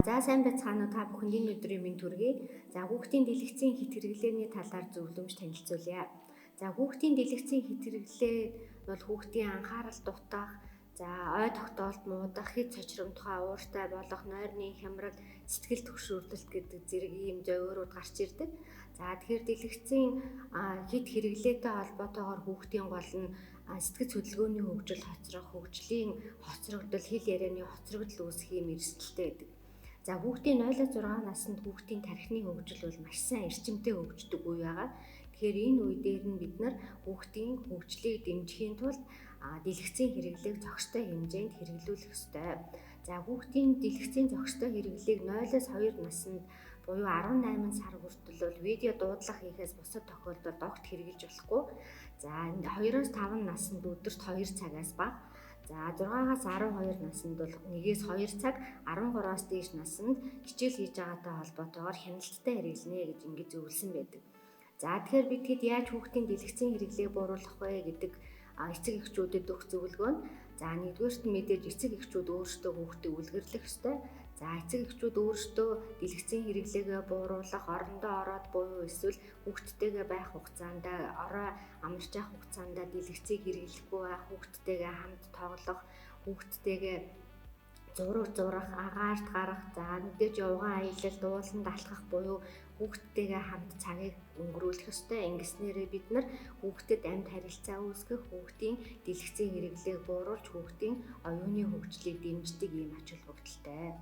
За сайн байцгаана уу, та бүхэнд энэ өдрийн мэнд хүргэе. За хүүхдийн дэлгэцийн хэт хэрэглээний талаар зөвлөмж танилцуулъя. За хүүхдийн дэлгэцийн хэт хэрэглээ бол хүүхдийн анхаарал дутаах, за ой тогтоолт муудах, хэд цочромтгой ууртай болох, нойрны хямрал, сэтгэл түгшүүрлэлт гэдэг зэрэг ийм зовиурууд гарч ирдэг. За тэгэхээр дэлгэцийн хэт хэрэглээтэй холбоотойгоор хүүхдийн гол нь сэтгэл хөдөлгөөний хөгжил хоцрох, хөгжлийн хоцрогдол, хэл ярианы хоцрогдол үүсэх ийм эрсдэлтэй байдаг. За хүүхдийн 0-6 наснд хүүхдийн тархины хөгжил бол маш сайн эрчимтэй хөгждөг үе байгаа. Тэгэхээр энэ үе дээр нь бид нар хүүхдийн хөгжлийг дэмжихийн тулд дэлгэцийн хэрэглээг зохистой хэмжээнд хэрэглүүлэх ёстой. За хүүхдийн дэлгэцийн зохистой хэрэглээг 0-2 наснд буюу 18 сар хүртэл бол видео дуудлага хийхээс бусад тохиолдолд огт хэрэглэж болохгүй. За 2-5 наснд өдөрт 2 цагаас бага. За 6-аас 12 наснд бол 1-ээс 2 цаг, 13-аас дээш наснд хичээл хийж байгаатай холбоотойгоор хяналттай хэрэглэнэ гэж ингэж зөвлөсөн байдаг. За тэгэхээр бид хэд яаж хүүхдийн дэлгэцийн хэрэглээг бууруулах вэ гэдэг эцэг эхчүүдэд өгөх зөвлөгөө нь, за нэгдүгээрт нь мэдээж эцэг эхчүүд өөрсдөө хүүхдээ үлгэрлэх ёстой. За эцэг эхчүүд өөрсдөө дэлгэцийн хэрэглээгээ бууруулах, орондоо ороод буюу эсвэл хүүхдтэйгээ байх хугацаанд, орой амарч явах хугацаанд дэлгэцийг хэрэглэхгүй байх, хүүхдтэйгээ хамт тоглох, хүүхдтэйгээ зураг зурах, агаарт гарах, за мэдээж явган аялалд, ууланд алхах буюу хүүхдтэйгээ хамт цагийг өнгөрүүлэх ёстой. Ингэснээрээ бид нар хүүхдэд амьд харилцаа үүсгэх, хүүхдийн дэлгэцийн хэрэглээг бууруулж, хүүхдийн оюуны хөгжлийг дэмждэг ийм ач холбогдолтой.